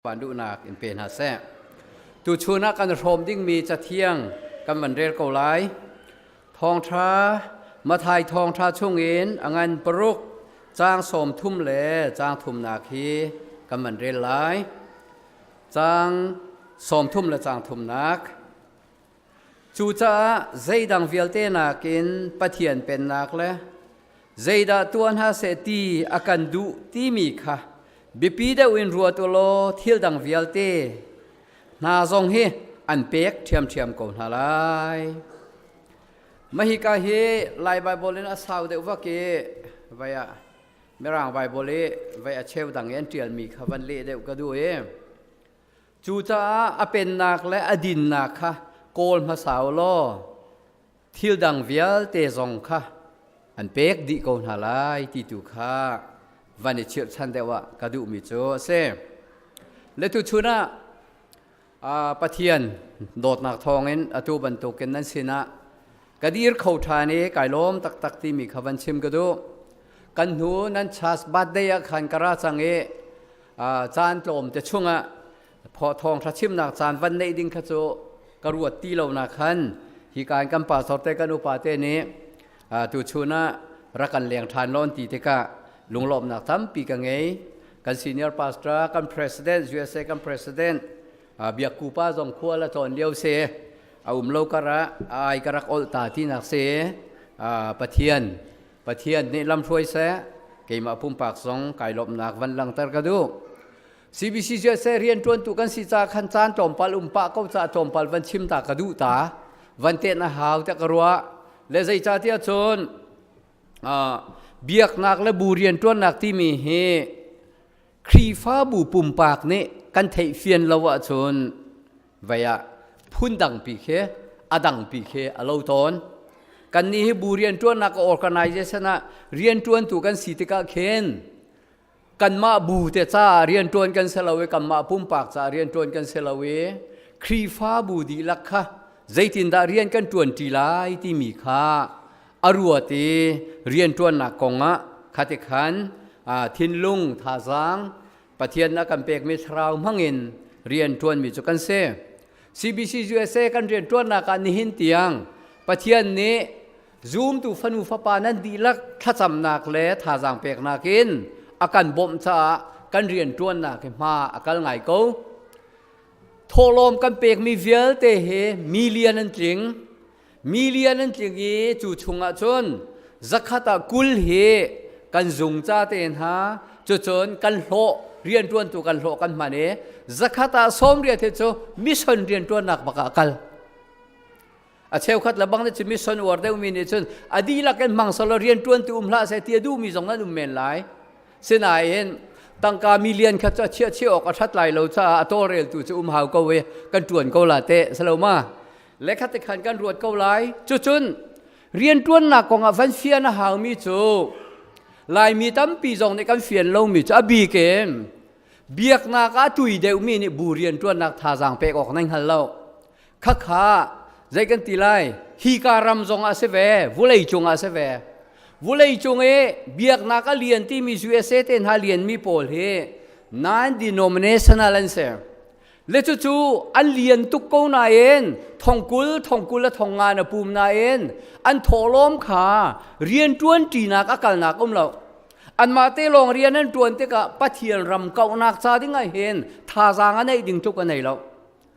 Van duhnak in pe hna seh. Tuchun ah kan hrawm dingmi cathiang kan van rel ko lai. Thawngṭha Mathai thawngṭha chungin a ngan paruk caang 30 le caang thumnak hi kan van rel lai. Caang 30 le caang thumnak. Cucaah zeidang vialte nakin Pathian pennak le zeidah tuah hna seh ti a kan duh timi kha biapi deuh in ruat u law thil dang vialte hna zong hi an pek ṭhiamṭhiam ko hna lai. Mahika hi Lai Baibal in a sau deuh vak i vai ah Mirang Baibal i vai a cheu dang i an ṭialmi kha van leh deuh ka duh i Cucaah a pennak le a dinnak kha kawl hmasa u law thil dang vialte zong kha an pek dih ko hna lai ti tu kha van i chirhchan deuh ah ka duhmi cu a si. Le tuchun ah Pathian dawtnak thawngin atu bantukin nan sinah ka dir kho ṭhan i kai lawm taktak timi kha van chim ka duh. Kan hnu nan chas birthday ah khan ka ra cang i caan tlawm te chungah thawngṭha chimnak caan van neih ding kha cu ka ruat ti lo na khan hi kaan kan pastor te kan upa te nih tuchun ah rak kan leng ṭhan lawn ti tikah lunglawmhnak tampi ka ngei. Kan senior pastor, kan president, USA kan president Biak Kupa zong khua la cawn lio si, a um lo kar ah ai ka rak olh ta tinak si. Pathian nih lamhruai seh, keimah pumpak zong kai lawmhnak van langhter ka duh. CBC USA rianṭuantu kan si ca khan caan tlawmpal um pah ko ca tlawmpal van chim ta ka duh ta, van ten a hau tiah ka ruah. Le zeicahtiah cun biaknak le bu rianṭuannak timi hi Khrihfabu pumpak nih kan theihfian lo ahcun vei ah phundangpi khi a dangpi khi a lo tawn. Kannih hi bu rianṭuannak organization ah rianṭuantu kan si tikah khin kanmah bu te caah rianṭuan kan si lo i kanmah pumpak caah rianṭuan kan si lo i Khrihfabu dihlak kha zeitindah rian kan ṭuanṭi lai timi kha a ruat i rianṭuannak kongah khati khan thinlung thazaang Pathian a kan pekmi thlarau hmangin rianṭuanmi cu kan si. CBC USA kan rianṭuannak ah nihin tiang Pathian nih zumtu fanu fapa nan dihlak thlacamnak le thazaang peknak in a kan bawmh caah kan rianṭuannak hi hma a kal ngai ko. Thawhlawm kan pekmi vialte hi million an tling. Million an tling i cu chungah cun zakhat ah 20 hi kan zung ca te hna, cucun kan hlawh, rianṭuantu kan hlawh kan hman i zakhat ah 80 hi cu mission rianṭuannak bak ah a kal. A cheukhat le bang nih cun mission uar deuhmi nih cun a dihlak in hmang selaw rianṭuantu um hlah seh ti a duhmi zong an um men lai. Sinain tangka million kha cu a chiah chiah awk a ṭhat lai lo caah a tawlreltu cu um hau ko i kan ṭuan ko la teh selo ma? Le khat te khan kan ruat ko lai. Cucun rianṭuannak kongah van fian a haumi cu Laimi tampi zong nih kan fian lomi cu a bik in biaknak ah tui deuhmi nih bu rianṭuannak thazaang pek awk nan hngal lo. Khakha zei kan ti lai, hi ka ram zong ah si ve, vulei cung ah si ve. Vulei cung i biaknak a lian timi USA te hna lianmi pawl hi non denominational an si. Le cucu an lian tuk ko nain thongkul thongkul le thongnga na pum nain an thawhlawm kha rianṭuan ṭinak a kalnak um lo. Anmah te lawng rian an ṭuan tikah Pathian ram kauhnak ca ding ah hin thazaang a neih ding tluk a nei lo.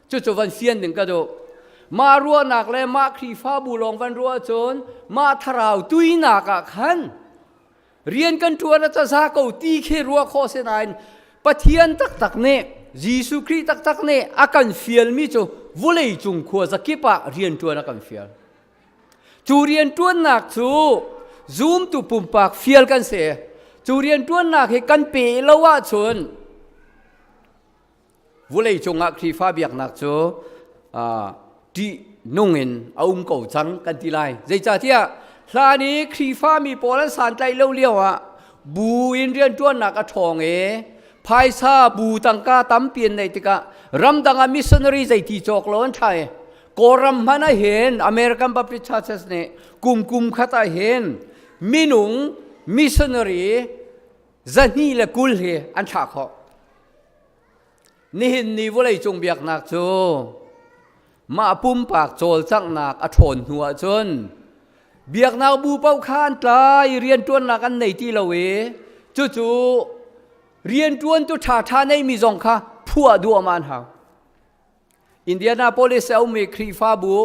Cucu van fian ding ka duh. Mah ruahnak le mah Khrihfabu lawng van ruah cun mah thlarau tuinak ah khan rian kan ṭuan a caza ko ti khi ruah khawh si nain Pathian taktak nih, Jesuh Khrih taktak nih a kan fialmi cu vulei cung khua zakip ah rian ṭuan a kan fial. Cu rian ṭuannak cu zumtu pumpak fial kan si. Cu rian ṭuannak hi kan pe lo ahcun vulei cungah Khrihfa biaknak cu ṭih nung in a um ko cang kan ti lai. Zeicahtiah hlan i Khrihfa mi pawl an santlaih lo lio ah bu in rianṭuannak a ṭhawng i phaisa bu tangka tampi an neih tikah ramdang ah missionary zeiti cawk lo an ṭha i Kawlram hmanh ah hin American Baptist Churches nih kum kum khat ah hin minung missionary 220 hi an thlah khawh. Nihin ni vawleicung biaknak cu mah pumpak cawlcanghnak a ṭhawn hnu ahcun biaknak bu paoh kha an tlai rianṭuannak an nei ti lo i cucu rianṭuantu ṭhaṭha neimi zong kha phuah duahmah an hau. Indianapolis a ummi Khrihfabu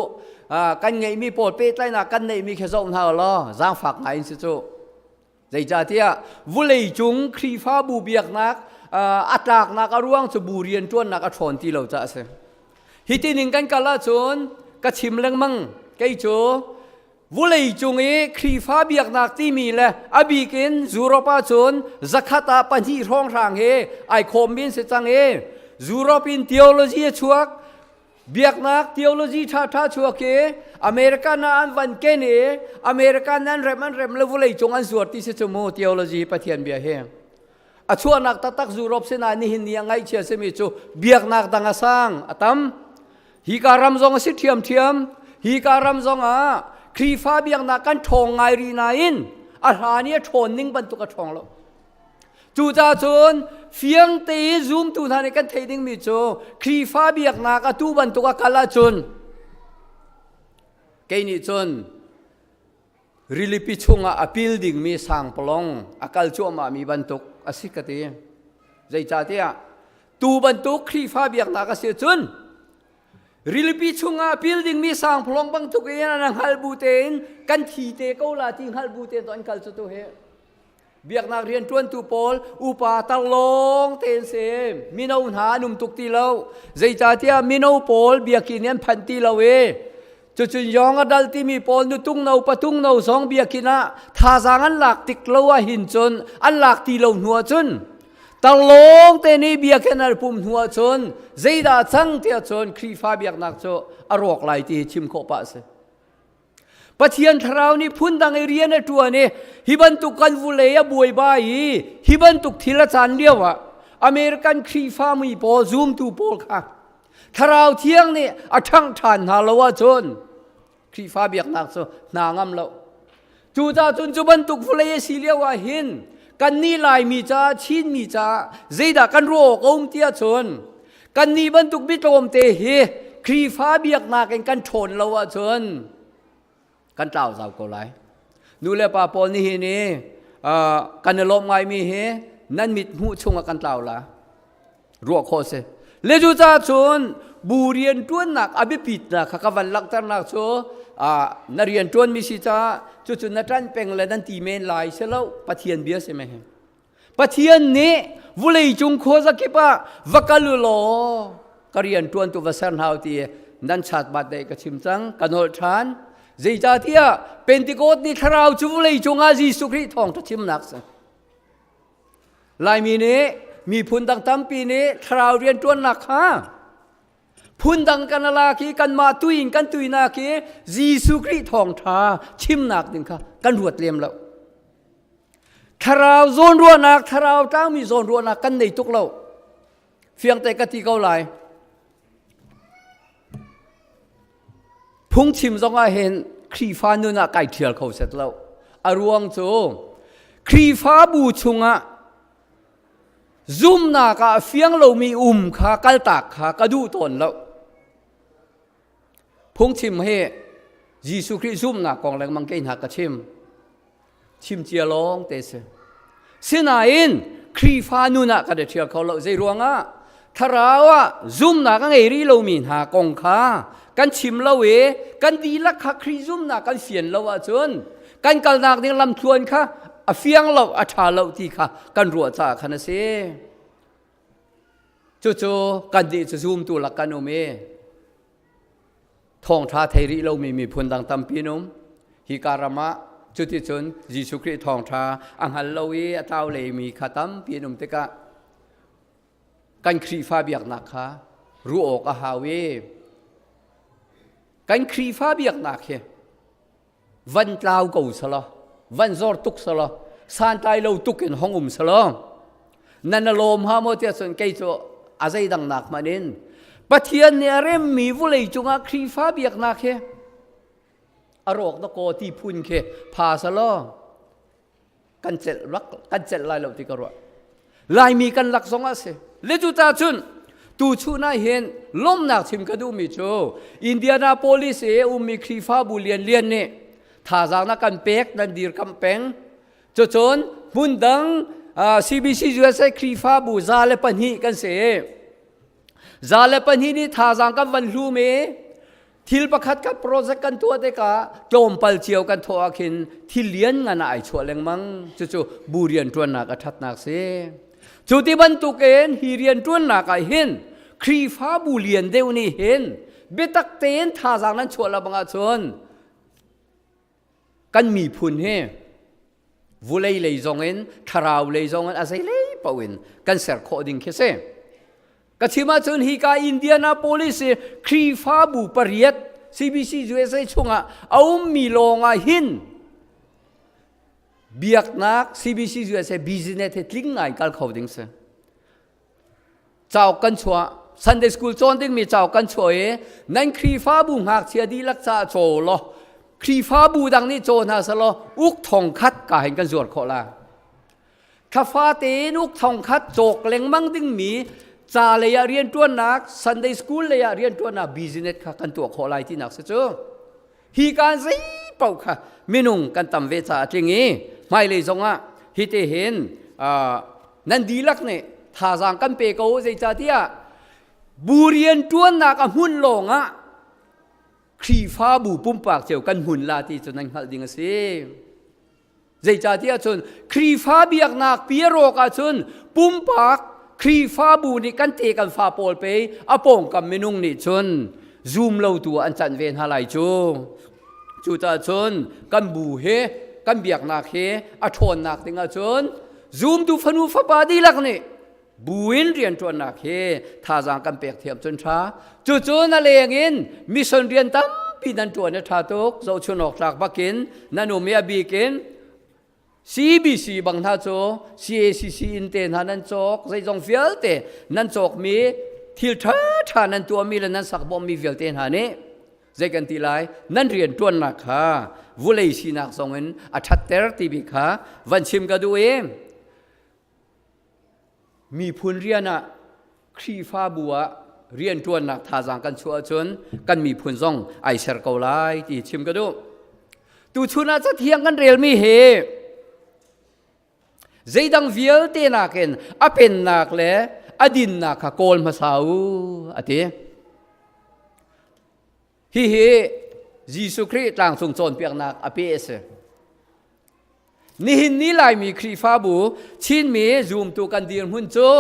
kan ngeihmi pawl pehtlaihnak kan neihmi khi zoh hna law zaangfak ngai in si cu. Zeicahtiah vuleicung Khrihfabu biaknak a tlaknak a ruang cu bu rianṭuannak a ṭhawn ti lo caah a si. Hi tining kan kal ahcun ka chim lengmang kei cu vuleicung i Khrihfa biaknak timi le a bik in Europe ahcun zakhat ah pahnih hrawnghrang hi ai khawmmi an si cang i Europe in theology a chuak Biaknak theology ṭhaṭha chuak i American ah an van ken i American an rem an rem le vulei cung an zuar ti si cu mu theology Pathian bia hi. A chuahnak taktak Europe sinah nihin ni a ngaihchia simi cu biaknak dang a sang a tam. Hi ka ram zong a si ṭhiamṭhiam. Hi ka ram zong ah Khrihfa biaknak kan ṭhawng ngai rih nain a hlan i a ṭhawn ning bantuk a ṭhawng lo. Cucaah cun fiang tein zumtu hna nih kan theih dingmi cu Khrihfa biaknak atu bantuk a kal ahcun kei nih cun rilipi chungah a pil dingmi sangpalong a kal cuahmahmi bantuk a si ka ti. Zeicahtiah tu bantuk Khrihfa biaknak a si cun rilipi chungah a pil dingmi sangpalong bantuk in an hngal bu tein kan thi te ko la ti hngal bu tein to an kal cu tu hi. Biaknak rianṭuantu pawl upa tarlawng tein si mino hna an um tuk ti lo. Zeicahtiah mino pawl biakinn an phanh ti lo i cucun yong a dal timi pawl nutung no patung no zong biakinn ah thazaang an lak tik lo ah hin cun an lak ti lo hnu ah cun tarlawng te nih biakinn an pum hnu ah cun zeidah cang tiah cun Khrihfa biaknak cu a rawk lai ti hi chim khawh pah a si. Pathian thlarau nih phundang i rian a ṭuan i hi bantuk kan vulei a buaibai i hi bantuk thil a caan lio ah American Khrihfa mi pawl zumtu pawl kha thlarau thiang nih a ṭhangh ṭhan hna lo ahcun Khrihfa biaknak cu hna ngam lo. Cucaah cun cu bantuk vulei a si lio ah hin kannih Laimi caah Chinmi caah zeidah kan ruah awk a um ti ahcun Kannih bantuk bitlawmte hi Khrihfa biaknak in kan ṭhawn lo ahcun kan tlau zau ko lai. Nu le pa pawl nih hin i kan i lawmh ngaimi hi nan mit hmuh chungah kan tlau la. Ruah khawh si. Le cu caah cun bu rianṭuannak a biapitnak kha ka van langhternak cu na rianṭuanmi si caah cucu na ṭanh peng le nan ti men lai si lo Pathian bia si mei. Pathian nih vuleicung khuazakip ah va kal u law ka rian ṭuantu va ser hna u ti nan chatbat dei ka chim cang ka nolh ṭhan zeicahtiah Pentecost ni thlarau cu vuleicung ah Jesuh Khrih thawngṭha chimnak si Laimi nih miphun dang tampi nih thlarau rian ṭuannak kha phundang kan lak i kanmah tuin kan tuinak i Jesuh Khrih thawngṭha chimnak ding kha kan ruat lem lo Thlarau zawnruahnak, thlarau tlangmi zawnruahnak kan nei tuk lo. Fiangte ka ti ko lai. Phungchim zong ah hin Khrihfa nun ah kai ṭhial kho set lo. A ruang cu Khrihfabu chungah zumnak ah fiang lomi um kha kaltak kha ka duh tawn lo. Phungchim hi Jesuh Khrih zumnak kong lengmang kei hna ka chim. Chim cia lawng te si. Sinain Khrihfa nun ah kan i ṭhial kho lo. Zei ruangah? Thlarau ah zumnak a ngei rih lomi hna kong kha kan chim lo i kan dihlak kha Khrih zumnak kan fian lo ahcun kan kalnak ding lamthluan kha a fiang lo, a ṭha lo ti kha kan ruah caah khan a si. Cucu kannih cu zumtu lak kan um i thawngṭha thei rih lomi miphun dang tampi an um. Hika ram ah cuticun Jesuh Khrih thawngṭha a hngal lo i a tlau leimi kha tampi an um tikah kan Khrihfa biaknak kha ruah awk a hau i kan Khrihfa biaknak hi van tlau ko selaw van zor tuk selaw santlai lo tuk in hong um selaw nan a lawm ha maw tiah cun kei cu a zeidang nak hmanh in Pathian nih a remmi vulei cungah Khrihfa biaknak hi a rawk na kaw ti phun khi pha selaw kan celh rak kan celh lai lo ti ka ruah Laimi kan lak zong ah si le cu ta cun. Tu chun ah hin lawmhnak chim ka duhmi cu Indianapolis i ummi Khrihfabu lianlian nih thazaang na kan pek nan dirkamh peng. Cucun hmundang CBC USA Khrihfabu 102 kan si. 102 nih thazaang kan van hlum i thil pakhat khat project kan tuah tikah tlawmpal cio kan thawh ah khin thil lian ngan ah ai chuah lengmang. Cucu bu rianṭuannak a ṭhatnak si. Cu ti bantukin hi rianṭuannak ah hin Khrihfabu lian deuh nih hin biatak tein thazaang nan chuah lo bang ahcun kan miphun hi vulei lei zong in thlarau lei zong in a zeilei paoh in kan ser khawh ding khi si. Ka chim ahcun hika Indianapolis i Khrihfabu pariat CBC USA chungah a ummi lawngah hin biaknak CBC USA business he tling ngai kal kho ding si. Cauk kan chuah Sunday school cawn dingmi cauk kan chuah i nan Khrihfabu ngakchia dihlak caah caw law Khrihfabu dang nih caw hna selaw uk thong khat ka hin kan zuar khawh la. Thlafa tein uk thong khat cawk lengmang dingmi ca lei ah rianṭuannak, Sunday school lei ah rianṭuannak business kha kan tuah khawh lai tinak si cu. Hi kaan zei paoh kha minung kan tam ve caah a tling i hmailei zongah hi te hin nan dihlak nih thazaang kan pe ko zeicahtiah bu rianṭuannak a hmun lawngah Khrihfabu pumpak cio kan hmun la ti cu nan hngalh ding a si. Zeicahtiah cun Khrihfa biaknak pi a rawk ahcun pumpak Khrihfabu nih kan te kan fa pawl pei a pawngkam minung nih cun zum lo tu an canh ve hna lai cu. Cucaah cun kan bu hi kan biaknak hi a ṭhawnnak ding ahcun zumtu fanu fapa dihlak nih buin rianṭuannak hi thazaang kan pek thiam cun ṭha. Cucu na leng in mission rian tampi nan ṭuan i ṭha tuk zohchun awk tlak bakin nan um i a bik in CBC bang hna cu CACC in te hna nan cawk zeizong vialte nan cawkmi thil ṭhaṭha nan tuahmi le nan sak bawmmi vialte hna nih zei kan ti lai nan rian ṭuannak kha vulei sinak zong in a ṭhatter ti bik kha van chim ka duh i Miphun rian ah Khrihfabu ah rianṭuannak thazaang kan chuah ahcun kan miphun zong ai ser ko lai ti chim ka duh. Tuchun ah cathiang kan relmi hi zeidang vialte nakin a pennak le a dinnak kha kawl hmasa u a ti. Hihi Jesuh Khrih tlangcung cawnpiaknak a pe a si. Nihin ni Laimi Khrihfabu Chinmi zumtu kan dirhmun cu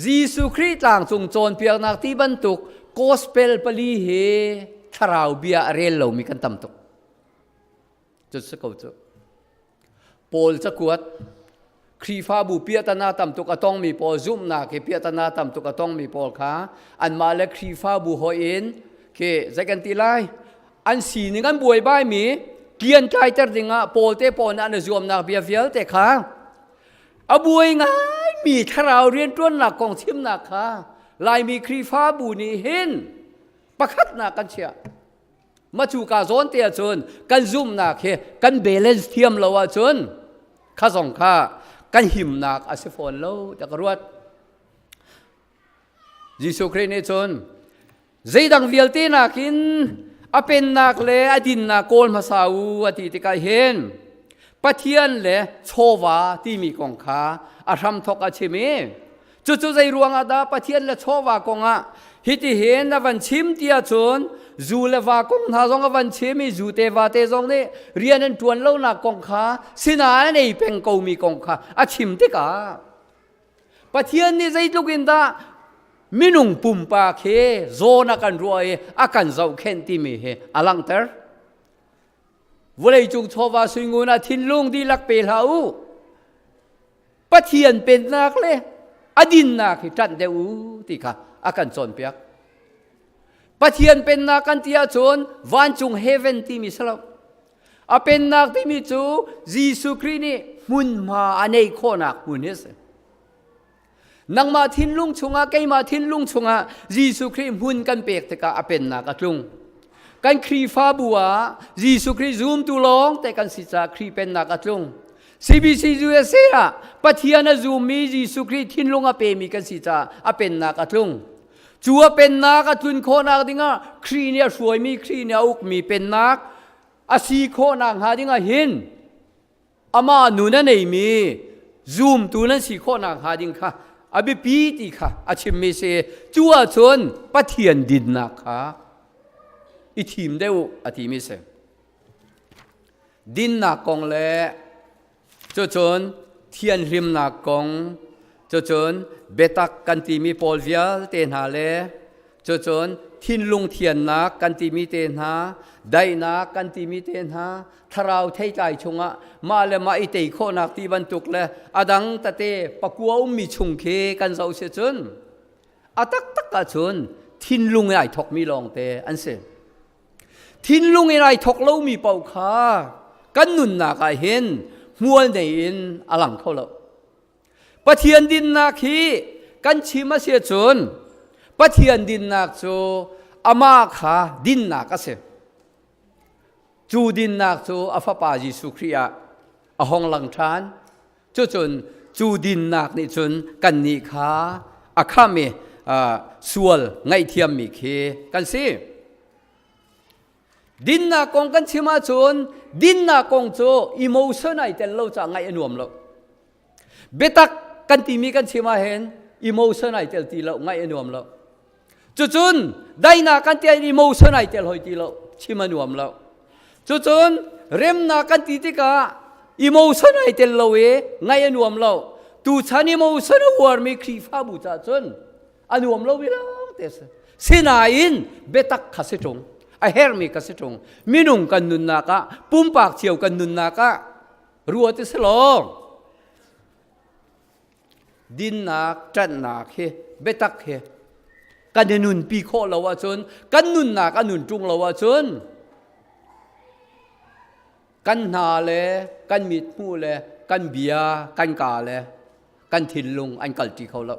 Jesuh Khrih tlangcung cawnpiaknak ti bantuk gospel pali hi thlarau bia a rel lomi kan tam tuk. Cu si ko cu. Paul cakuat Khrihfabu piahtana tam tuk a tongmi pawl zumhnak hi piahtana tam tuk a tongmi pawl kha anmah le Khrihfabu hoih in khi zei kan ti lai an sining an buaibaimi kian tlaiter dingah Paul te pawl nih an i zuamnak bia vialte kha a buai ngaimi thlarau rianṭuannak kong chimnak kha Laimi Khrihfabu nih hin pakhatnak kan chiah. Macuka zawn te ahcun kan zumhnak hi kan balance thiam lo ahcun kha zong kha kan himnak a si fawn lo tiah ka ruat. Jesuh Khrih nih cun zeidang vialte nakin a pennak le a dinnak kawl hmasa u a ti tikah hin Pathian le chawva timi kong kha a hramthawk a chim i Cucu zei ruangah dah Pathian le chawva kongah hitihin a van chim ti ahcun zu le va kong hna zong a van chim i zu te va te zong nih rian an ṭuan lonak kong kha sinah an ei peng komi kong kha a chim tikah Pathian nih zeitluk in dah minung pumpak hi zawn a kan ruah i a kan zohkhenh timi hi a langhter. Vawleicung chawva suingun ah thinlung dihlak pe hlah u. Pathian pennak le a dinnak hi ṭanh deuh u ti kha a kan cawnpiak. Pathian pennak kan ti ahcun vancung heaven timi si lo. A pennak timi cu Jesuh Khrih nih hmunhma a neih khawhnak hmun hi a si. Nangmah thinlung chungah keimah thinlung chungah Jesuh Khrih hmun kan pek tikah a pennak a tlung. Kan Khrihfabu ah Jesuh Khrih zumtu lawng te kan si caah Khrih pennak a tlung. CBC USA ah Pathian a zummi Jesuh Khrih thinlung a pemi kan si caah a pennak a tlung. Cu a pennak a tlun khawhnak dingah Khrih nih a hruaimi, Khrih nih a ukmi pennak a si khawhnak hnga dingah hin amah nun a neimi zumtu nan si khawhnak hnga ding kha a biapi ti kha a chimmi si. Cu ahcun Pathian dinnak kha i thim deuh a timi si. Dinnak kong le cucun thianhlimnak kong, cucun biatak kan timi pawl vialte hna le cucun thinlung thiannak kan timi te hna, daihnak kan timi te hna, thlarau theitlai chungah mah le mah i tei khawhnak ti bantuk le a dang tete pakua ummi chung khi kan zoh si cun a taktak ahcun thinlung in ai thawkmi lawngte an si. Thinlung in ai thawk lomi paoh kha kan nunnak ah hin hmual nei in a lang kho lo. Pathian dinnak hi kan chim a si ahcun Pathian dinnak cu amah kha dinnak a si. Cu dinnak cu a fapa Jesuh Khrih ah a hong lang ṭhan. Cucun cu dinnak nih cun kannih kha a kham i sual ngaihthiammi khi kan si. Dinnak kong kan chim ahcun dinnak kong cu emotion ai tel lo caah ngaih a nuam lo. Biatak kan timi kan chim ahhin emotion ai tel ti lo, ngaih a nuam lo. Cucun daihnak kan ti ahhin emotion ai tel hoi ti lo, chim a nuam lo. Cucun remnak kan ti tikah emotion ai tel lo i ngaih a nuam lo. Tuchan emotion a uarmi Khrihfabu caah cun a nuam lo lawng te si. Sinain biatak kha si ṭung, a herhmi kha si ṭung. Minung kan nunnak ah, pumpak cio kan nunnak ah ruat i si law Dinnak, ṭanhnak hi biatak hi kan i nunpi khawh lo ahcun, kan nunnak a nun ṭung lo ahcun kan hna le kan mithmuh le kan bia, kan kaa le kan thinlung an kalṭi kho lo.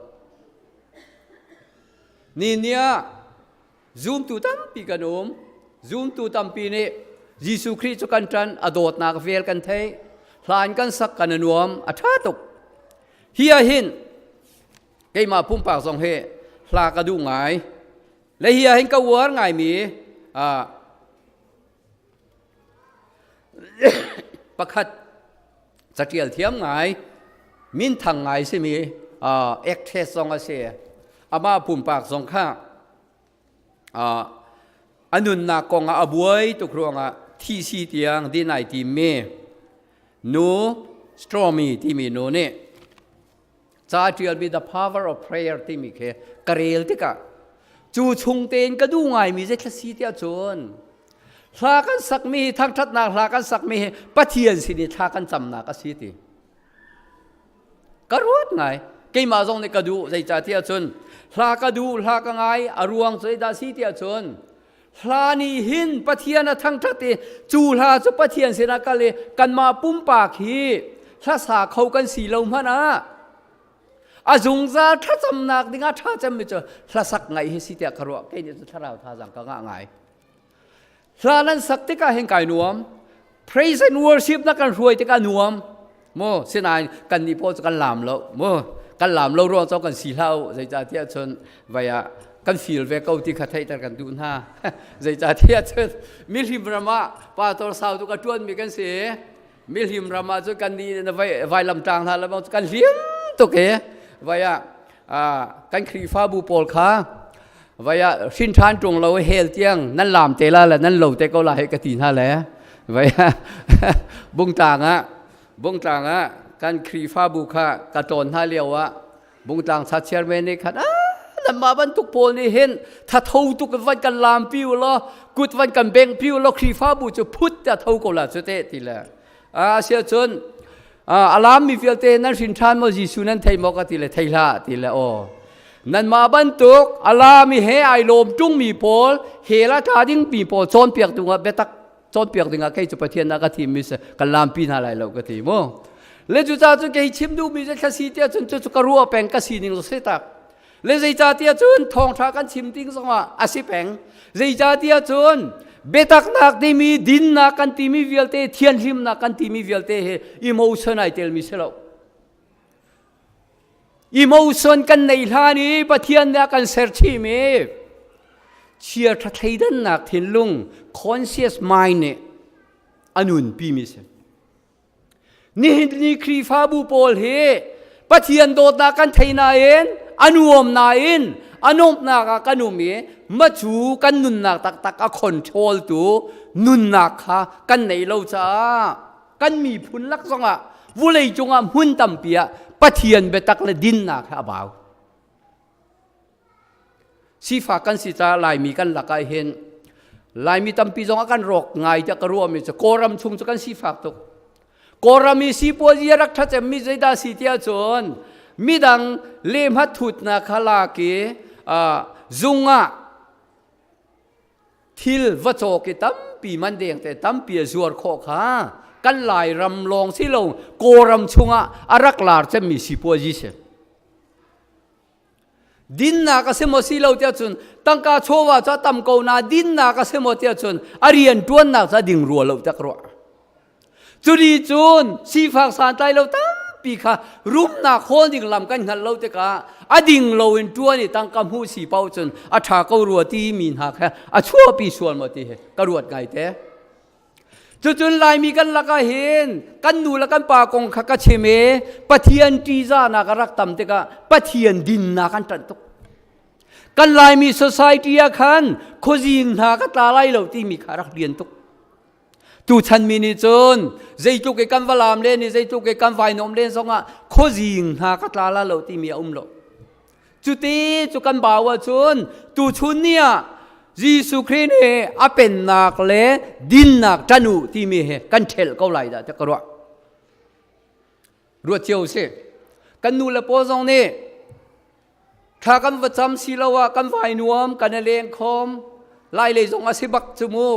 Ni ni ah Zumtu tampi kan um. Zumtu tampi nih Jesuh Khrih cu kan ṭan, a dawtnak vel kan theih, hlan kan sak kan a nuam, a ṭha tuk. Hi ah hin keimah pumpak zong hi hla ka duh ngai. Le hi ah hin ka uar ngaimi pakhat catial thiam ngai minthang ngai simi actress zong a si amah pumpak zong kha a nunnak kong ah a buai tuk ruangah thihsi tiang din ai timmi nu Stormy timi nu nih ca ṭialmi The Power of Prayer timi khi ka rel tikah cu chung tein ka duh ngaimi zeithla si tiah cun hla kan sakmi hi thangṭhatnak hla kan sakmi hi Pathian sin i thla kan camnak a si ti ka ruat ngai keimah zong nih ka duh zeicahtiah cun hla ka duh hla ka ngai a ruang cu zeidah si tiah cun Hla nih hin Pathian a thangṭhat i cu hla cu Pathian sinah kal i kanmah pumpak hi hlasa kho kan si lo hmanh ah a zungzal thlacamnak dingah ṭha cemmi cu hlasak ngaih hi si tiah ka ruah. Kei nih cu thlarau thazaang ka ngah ngai. Hla nan sak tikah hin kai nuam. Praise and worship na kan hruai tikah nuam. Mu sinain kan nih pawl cu kan laam lo. Mu kan laam lo ruang cu kan si hlah u. Zeicahtiah cun vai ah kan feel ve ko ti kha theihter kan duh hna. Zeicahtiah cun mihlim ram ah pastor sau tu ka ṭuanmi kan si. Mihlim ram ah cun kan nih na vai vailam tlang hna lebang kan hlim tuk i vai ah kan Khrihfabu pawl kha vai ah hrin ṭhan ṭung lo hel tiang nan laam te la le nan lo te ko la he ka ti hna le vai ah bungtlang ah bungtlang ah kan Khrihfabu kha ka tlawn hna lio ah bungtlang cha chairman nih khan ah nanmah bantuk pawl nih hin thatho tuk van kan laam pi u law kut van kan beng pi u law Khrihfabu cu phut te tho ko la cu te ti le a sia cun a laammi vialte nan hrin ṭhan maw Jesuh nan thei maw ka ti le thei hlah ti le aw nanmah bantuk a laami he ai lawm ṭungmi pawl hell a tla dingmi pawl cawnpiak dingah biatak cawnpiak dingah kei cu Pathian ah ka thimmi si kan laampi hna lai lo ka ti mu le cucaah cun kei chim duhmi cu thlasi tiah cun cu ka ruah peng ka sining cu si tak Le zeicahtiah cun thawngṭha kan chim ding zongah a si peng. Zeicahtiah cun Biataknak timi dinnak kan timi vialte thianhlimnak kan timi vialte hi emotion ai telmi si lo. Emotion kan nei hlan i Pathian nih a kan ser chihmi chia ṭha thleidannak thinlung conscious mind nih a nunpimi si. Nihin ni Khrihfabu pawl hi Pathian dawtnak kan thei nain a nuam nain a nuamhnak ah kan um i macu kan nunnak taktak a control tu nunnak kha kan nei lo caah kan miphun lak zongah vulei cungah hmun tampi ah Pathian biatak le dinnak he a bau. Sifak kan si caah Laimi kan lakah hin Laimi tampi zong a kan rawk ngai tiah ka ruahmi cu Kawlram chung cu kan sifak tuk. Kawlram i sipuazi a rak ṭhacemmi zeidah si tiah cun midang lehhmat thutnak kha lak i zung ah thil va cawk i tampi man deng te tampi a zuar khawh kha kan Lairam lawng si lo Kawlram chungah a rak lar cemmi sipuazi si. Dinnak a si maw si lo tiah cun tangka chawva cu a tam ko na dinnak a si maw tiah cun a rian ṭuannak cu a ding rua lo tiah ka ruah. Cuni cun sifak santlai lo tampi kha rumnak hawl ding lam kan hngalh lo tikah a ding lo in ṭuan i tangka hmuh si paoh cun a ṭha ko rua ti mi hna kha a chuahpi sual maw ti hi ka ruat ngaite. Cucun Laimi kan lakah hin kan nu le kan pa kong kha ka chim i Pathian ṭihzahnak a rak tam tikah Pathian dinnak an ṭanh tuk. Kan Laimi society ah khan khuazing hna ka tla lai lo timi kha a rak lian tuk. Tuchan mi nih cun zeitluk i kan va laam len i zeitluk i kan vainawm len zongah khuazing hna ka tla la lo timi a um lo. Cuti cu kan bau ahcun tuchun ni ah Jesuh Khrih nih a pennak le dinnak ṭan u timi hi kan ṭhelh ko lai dah tiah ka ruah. Ruat cio si. Kan nu le pawl zong nih thla kan va cam si lo ah kan vai nuam kan i leng khom lai lei zong a si bak cu mu.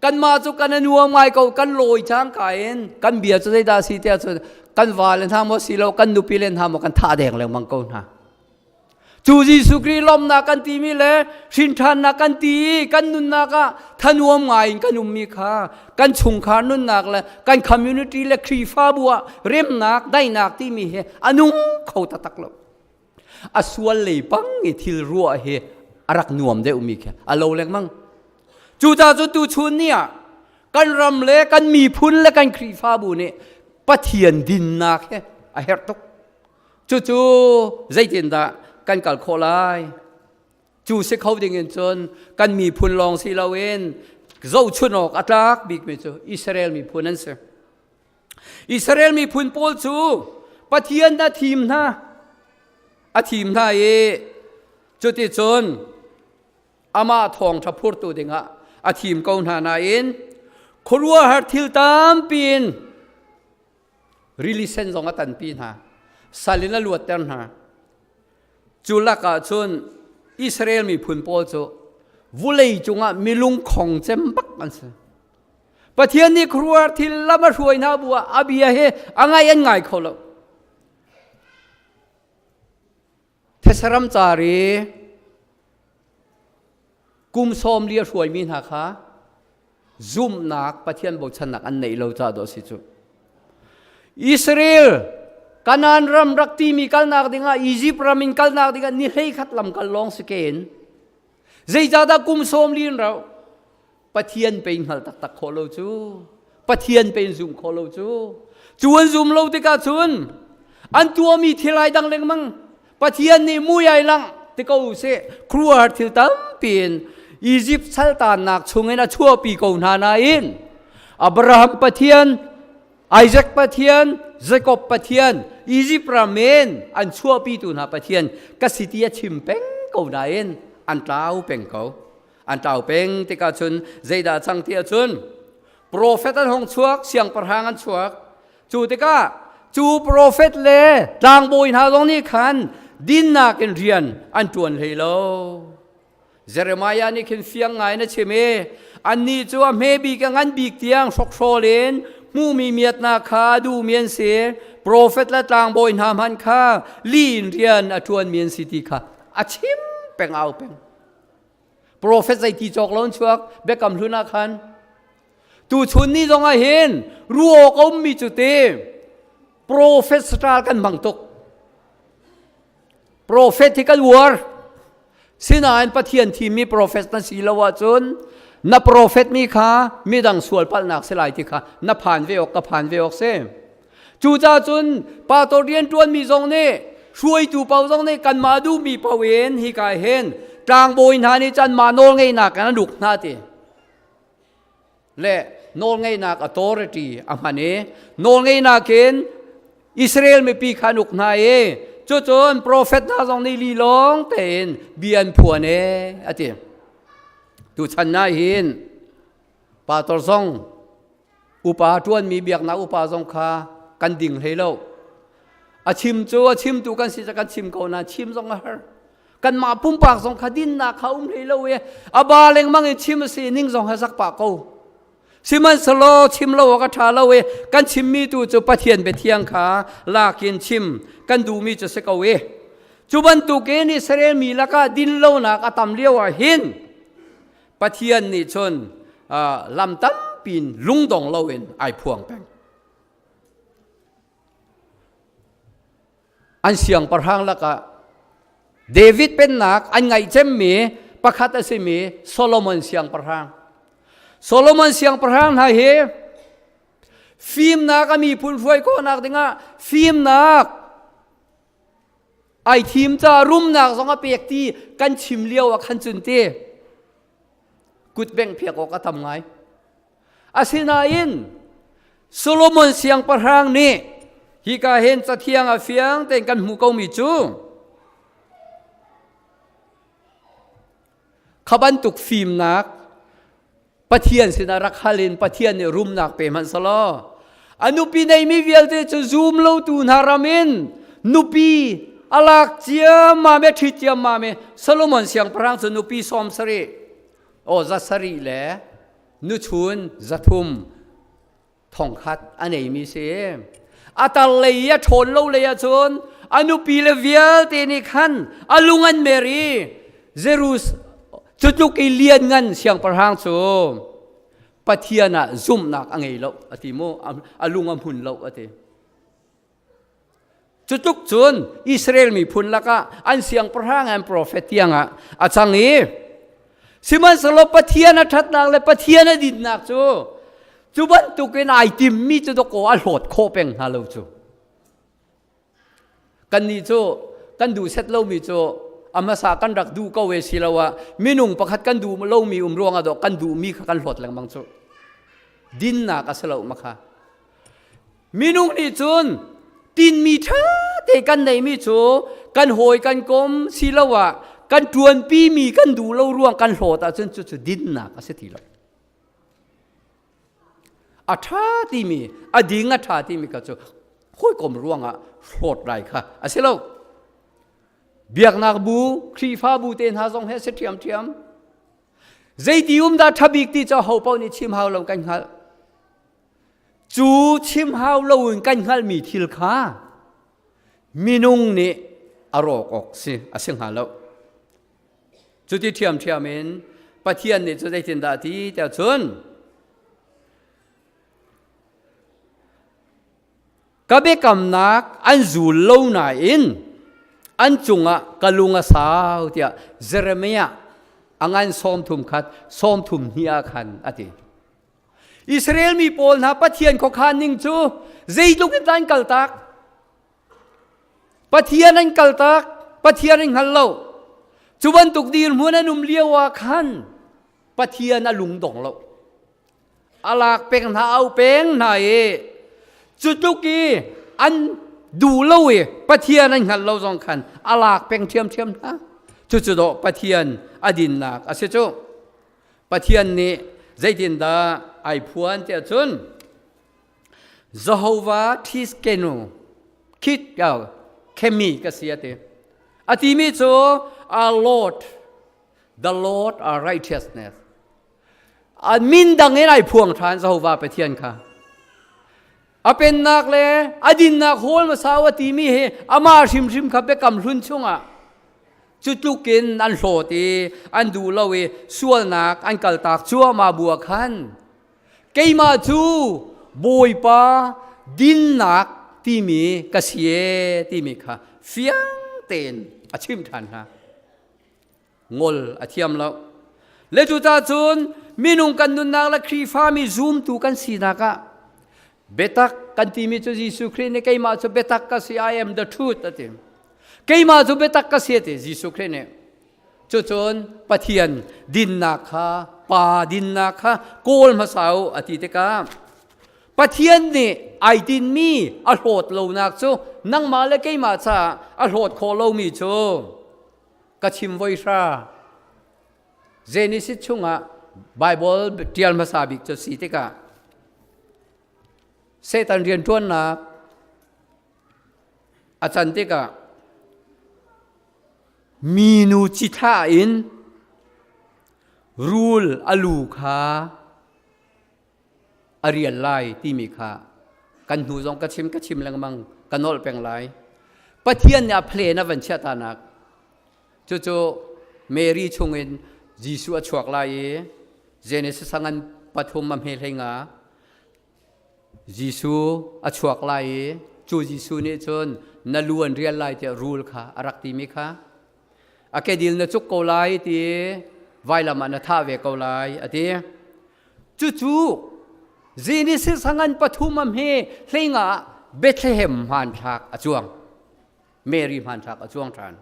Kanmah cu kan i nuam ngai ko kan lawi cangka in kan bia cu zeidah a si tiah cun kan vale hna maw si lo kan nupi le hna maw kan thah deng lengmang ko hna. Cu Jesuh Khrih lawmhnak kan timi le hrinṭhannak kan ti i kan nunnak ah thanuam ngai in kan ummi kha kan chungkhar nunnak le kan community le Khrihfabu ah remnak daihnak timi hi a nung kho taktak lo. A sual lei pang i thil ruah hi a rak nuam deuhmi khi a lo lengmang. Cucaah cu tuchun ni ah kan ram le kan miphun le kan Khrihfabu nih Pathian dinnak hi a herh tuk. Cucu zeitindah kan kal khawh lai? Cu si kho ding in cun kan miphun lawng si loin zohchun awk a tlak bikmi cu Israel miphun an si. Israel miphun pawl cu Pathian a thim hna. A thim hna i cuticun amah thawngṭha phurtu dingah a thim ko hna nain khuaruahhar thil tampi in rili sen zong a tanpi hna sal in a luatter hna cu lakah cun Israel miphun pawl cu vulei cungah milung khong cem bak an si Pathian nih khuaruahhar thil lam a hruai hna bu ah a bia hi a ngai an ngai kho lo Thesaram car i kum sawm li a hruaimi hna kha zumhnak Pathian bochannak an neih lo caah dawh a si cu. Israel Kanaan ram rak timi kalnak dingah Egypt ram in kalnak dingah ni 11 lam kal lawng si ke in zeicahdah kum sawm li in rauh Pathian pei hngal taktak khawh lo cu Pathian pei zum khawh lo cu cu an zum lo tikah cun an tuahmi thil ai dang lengmang Pathian nih mui ai langh ti ko seh khuaruahhar thil tampi in Egypt saltannak chungin a chuahpi ko hna nain Abraham Pathian Isaac Pathian Jacob Pathian Egypt ram in an chuahpitu hna Pathian ka si ti a chim peng ko nain an tlau peng ko An tlau peng tikah cun zeidah cang ti ahcun profet an hung chuak, siangpahrang an chuak. Cu tikah cu profet le tlangbawi hna zong nih khan dinnak in rian an ṭuan hlei lo. Jeremiah nih khin fiang ngai in a chim i annih cu a hme bik a ngan bik tiang hrokhrawl in hmuhmi miatnak kha a duhmi an si. Profet le tlangbawi hna hmanh kha li in rian a ṭuanmi an si ti kha a chim peng au peng. Profet zei ti cawk lo an chuak biakam hlun ah khan. Tu chun ni zong ah hin ruawk a ummi cu te profet style kan hmang tuk. Profet hi kan uar. Sinain Pathian thimmi profet na si lo ahcun na profet mi kha midang sual palhnak si lai ti kha na phan ve awk ka phan ve awk si. Cucaah cun pastor rianṭuanmi zong nih hruaitu paoh zong nih kanmah duhmi paoh in hika hin tlangbawi hna nih cun mah nawlngeihnak in an uk hna ti le nawlngeihnak authority a hman i nawlngeihnak in Israel mipi kha an uk hna i cucun profet hna zong nih lilawng tein bia an phuan e a ti. Tuchan ah hin pastor zong upa ṭuanmi biaknak upa zong kha kan ding hlei lo. A chim cu a chimtu kan si kan chim ko na chim zong a har. Kanmah pumpak zong kha dinnak kha um hlei lo i a ba lengmang in chim a si ning zong ha zak pah ko. Sihmanhsehlaw chim lo awk a ṭha lo i kan chimmi tu cu Pathian biathiang kha lakin chim kan duhmi cu si ko i cu bantukin Israel mi lakah dinlonak a tam lio ah hin Pathian nih cun lam tampi in lungdong loin ai phuang peng. An siangpahrang lakah David pennak an ngaih cemmi pakhat a simi Solomon siangpahrang. Solomon siangpahrang hna hi fimnak a miphun hruai khawhnak dingah fimnak Ai thim ca rumnak zong a pek ti kan chim lio ah khan cun ti kut bengh phiak awk a tam ngai. Asinain Solomon siangpahrang nih hika hin cathiang a fiang tein kan hmuh komi cu kha bantuk fimnak Pathian sinah rak hal in Pathian nih rumnak pe hmanh selaw a nupi neimi vialte cu zum lotu hna ram in nupi a lak ciammam e ṭhit ciammam e Solomon siangpahrang cu nupi sawm sarih aw za sarih le nuchun zathum thongkhat a neimi si. A tar lei i a ṭhawn lo lei ahcun a nupi le vialte nih khan a lung an mer i Jerus cu tluk i lianngan siangpahrang cu Pathian ah zumhnak a ngei lo a ti mu a lung a hmun lo a ti. Cu tluk cun Israel miphun lakah an siangpahrang an profet tiangah a cang i sihmanhsehlaw Pathian a ṭhatnak le Pathian a dinnak cu cu bantukin ai timmi cu dawkaw a hlawt khawh peng hna lo cu. Kannih cu kan duh set lomi cu a hmasa kan rak duh ko e siloah minung pakhat kan duh lomi um ruangah dawh kan duhmi kha kan hlawt lengmang cu. Dinnak a si lo ma kha. Minung nih cun tinmi ṭha te kan neihmi cu kan hawi kan kom siloah kan ṭuanpimi kan duh lo ruang kan hlawt ahcun cucu dinnak a si ti lo. A ṭha timi, a ding a ṭha timi kha cu hawikom ruangah hlawt lai kha a si lo. Biaknak bu, Khrihfabu te hna zong he a si ṭhiamṭhiam. Zeiti um dah ṭha bik ti cu ho paoh nih chim hau lo kan hngalh. Cu chim hau loin kan hngalhmi thil kha minung nih a rawk awk si a si hnga lo. Cuti ṭhiamṭhiam in Pathian nih cu zeitindah a ti tiah cun ka biakamnak an zul lo nain an cungah ka lung a sau tiah Jeremiah a ngan sawm thum khat sawm thum hnih ah khan a ti. Israel mi pawl hna Pathian khuakhan ning cu zeitluk in dah an kaltak? Pathian an kaltak, Pathian an hngal lo. Cu bantuk dirhmun an um lio ah khan Pathian a lungdong lo. A lak peng hna, au peng hna i cu tluk i an duh lo i Pathian an hngal lo zong khan a lak peng ṭhiamṭhiam hna. Cucu dawh Pathian a dinnak a si cu. Pathian nih zeitindah ai phuan tiah cun Jehovah Thiskenu khit khemi ka si a ti. A timi cu our Lord, the Lord our righteousness. A min dang in ai phuang ṭhan Jehovah Pathian kha. A pennak le a dinnak hawl hmasa a timi hi amah hrimhrim kha biakam hlun chungah. Cu tlukin an hlawt i an duh lo i sualnak an kaltak cuahmah bu ah khan keimah cu Bawipa dinnak timi ka si e timi kha fiang tein a chim ṭhan hna. Ngol a thiam lo. Le cucaah cun minung kan nunnak le Khrihfami zumtu kan sinak ah biatak kan timi cu Jesuh Khrih nih keimah cu biatak ka si I am the truth a ti. Keimah cu biatak ka si a ti Jesuh Khrih nih. Cucun Pathian dinnak kha Pa dinnak kha kawl hmasa u a ti tikah Pathian nih ai tinmi a hlawt lonak cu nangmah le keimah caah a hlawt khawh lomi cu ka chim voi hra. Genesis chungah Bible ṭial hmasa bik cu si tikah Satan rianṭuannak a can tikah minu cithlah in rul a lu kha a rial lai timi kha kan hnu zong ka chim ka chim lengmang ka nolh peng lai. Pathian nih a plan a van chiah tanak cucu Mary chungin Jesuh a chuak lai i Genesis ngan pathum a hme hlei nga Jesuh a chuak lai i cu Jesuh nih cun na lu an rial lai tiah rul kha a rak timi kha a kedil na cuk ko lai ti vailam ah na thah ve ko lai a ti. Cucu Genesis ngan pathum am hi hleinga ah Bethlehem hmanthlak a cuang. Mary hmanthlak a cuang ṭhan.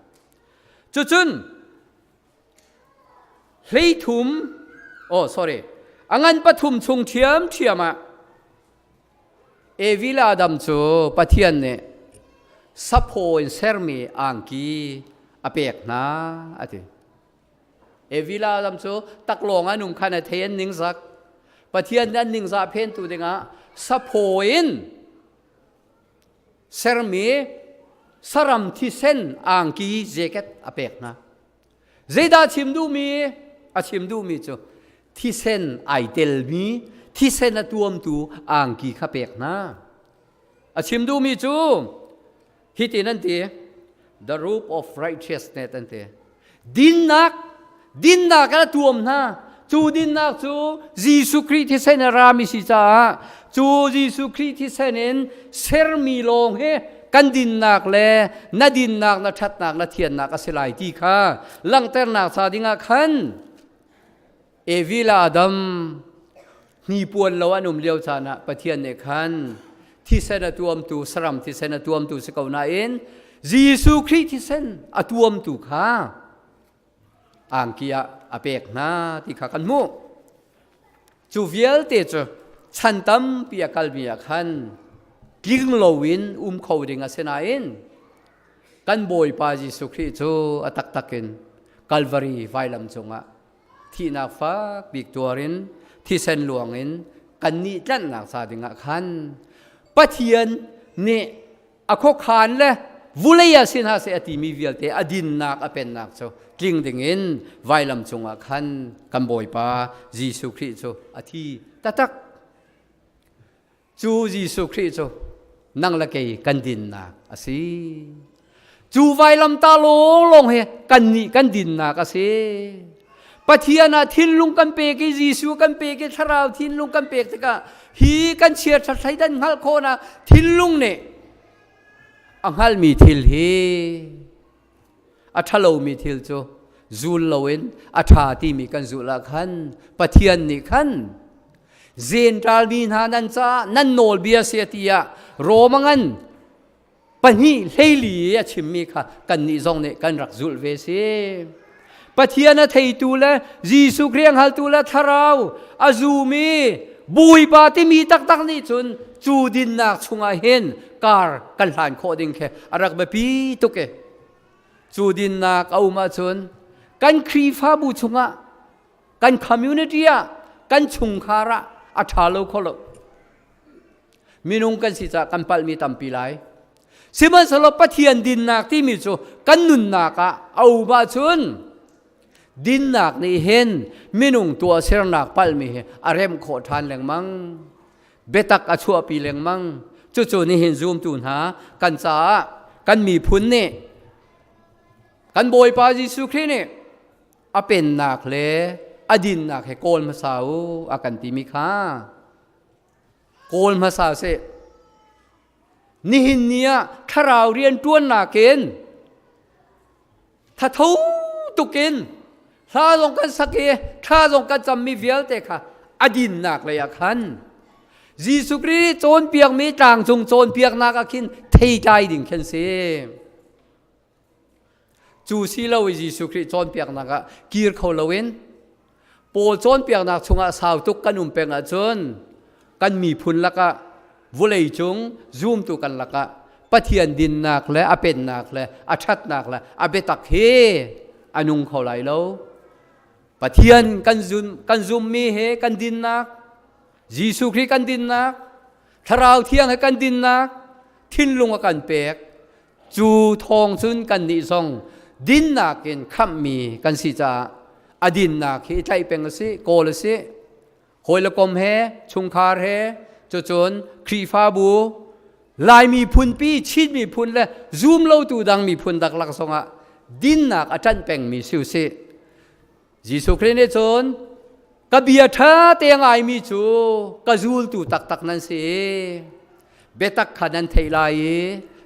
Cucun hleithum oh sorry a ngan pathum chung ṭhiamṭhiam ah Evi le Adam cu Pathian nih saphaw in sermi angki a pek hna a ti. Evi le Adam cu taklawng an um khan a thei an ningzak. Pathian nih an ningzah phentu dingah saphaw in sermi saram thisen angki jacket a pek hna. Zeidah chim duhmi? A chim duhmi cu thisen ai telmi, thisen a tuamtu angki kha pek hna. A chim duhmi cu hitin an ti the robe of righteousness an ti. Dinnak, dinnak a tuam hna. Cu dinnak cu Jesuh Khrih thisen a rami si caah cu Jesuh Khrih thisen in sermi lawng hi kan dinnak le na dinnak na ṭhatnak na thiannak a si lai ti kha langhternak ca dingah khan Evi le Adam hnipuan lo an um lio caan ah Pathian nih khan thisen a tuamtu saram thisen a tuamtu si ko nain Jesuh Khrih thisen a tuamtu kha angki ah a pek hna ti kha kan hmuh. Cu vialte cu chan tampi a kalmi ah khan tling loin um kho ding a si nain kan Bawipa Jesuh Khrih cu a taktak in Kalvari vailam cungah thihnak fak bik tuar in thisen luang in kannih tlanhnak ca dingah khan Pathian nih a khuakhan le vulei ah si hna seh a timi vialte a dinnak a pennak cu tling dingin vailam cungah khan kan Bawipa Jesuh Khrih cu a thi taktak. Cu Jesuh Khrih cu nang le kei kan dinnak a si. Cu vailamtah lawnglawng hi kannih kan dinnak a si. Pathian ah thinlung kan pek i Jesuh kan pek i Thlarau thinlung kan pek tikah hi kan chiaṭha thleidan hngalh khawhnak thinlung nih a hngalhmi thil hi a ṭhalomi thil cu zul loin a ṭha timi kan zulh ah khan Pathian nih khan Jentail mi hna nan caah nan nawlbia si tiah Roma ngan pahnih hleili i a chimmi kha kannih zong nih kan rak zulh ve si. Pathian a theitu le Jesuh Khrih a hngaltu le Thlarau a zumi Bawipa timi taktak nih cun cu dinnak chungah hin kar kan hlan khawh ding khi a rak biapi tuk i cu dinnak a um ahcun kan Khrihfabu chungah kan community ah kan chungkhar ah a ṭha lo kho lo. Minung kan si caah kan palhmi tampi lai. Sihmanhsehlaw Pathian dinnak timi cu kan nunnak ah a um ahcun dinnak nih hin minung tuahsernak palhmi hi a remh khawh ṭhan lengmang. Biatak a chuahpi lengmang. Cucu nihin zumtu hna kan caah kan miphun nih. Kan Bawipa Jesuh Khrih nih a pennak le a dinnak he kawl hmasa u a kan timi kha kawl hmasa seh. Nihin ni ah thlarau rian ṭuannak in thatho tukin hla zong kan sak i thla zong kan cammi vialte kha a dinnak lei ah khan Jesuh Khrih cawnpiakmi tlangcung cawnpiaknak ah khin theitlai ding khin si. Cu si lo i Jesuh Khrih cawnpiaknak ah kir kho loin Paul cawnpiaknak chungah sau tuk kan um peng ahcun kan miphun lakah vulei cung zumtu kan lakah Pathian dinnak le a pennak le a ṭhatnak le a biatak hi a nung kho lai lo. Pathian kan zum kan zummi he kan dinnak Jesuh Khrih kan dinnak Thlarau Thiang he kan dinnak thinlung a kan pek Cu thawng cun kannih zong dinnak in khamhmi kan si caah a dinnak hi i tlaih peng a si, kawl a si. Hawi le kom he, chungkhar he, cucun Khrihfabu, Lai miphunpi, Chin miphun le zum lotu dang miphun dang lak zongah dinnak a ṭanh pengmi si usih. Jesuh Khrih nih cun ka bia ṭha te ngaimi cu ka zultu taktak nan si. Biatak kha nan theih lai i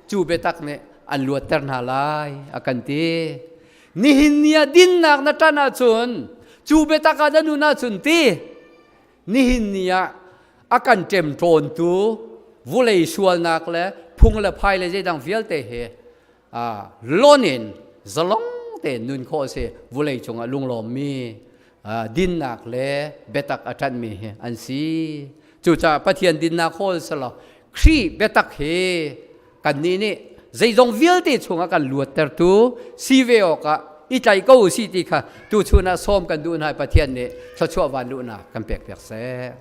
cu biatak nih an luatter hna lai a kan ti. Nihin ni ah dinnak na ṭan ahcun cu biatak ah na nun ahcun ti nihin ni ah a kan ṭemṭawntu vulei sualnak le phung le phai le zeidang vialte he lon in zalong tein nun khawh a si vulei cungah lunglawmmi dinnak le biatak a ṭanhmi hi an si cucaah Pathian dinnak hawl selaw Khrih biatak hi kannih nih zeizong vialte chungah kan luattertu si ve awkah i tlai ko u si ti kha tuchun ah sawm kan duh hna Pathian nih thluachuah van luhnak kan pek piak seh.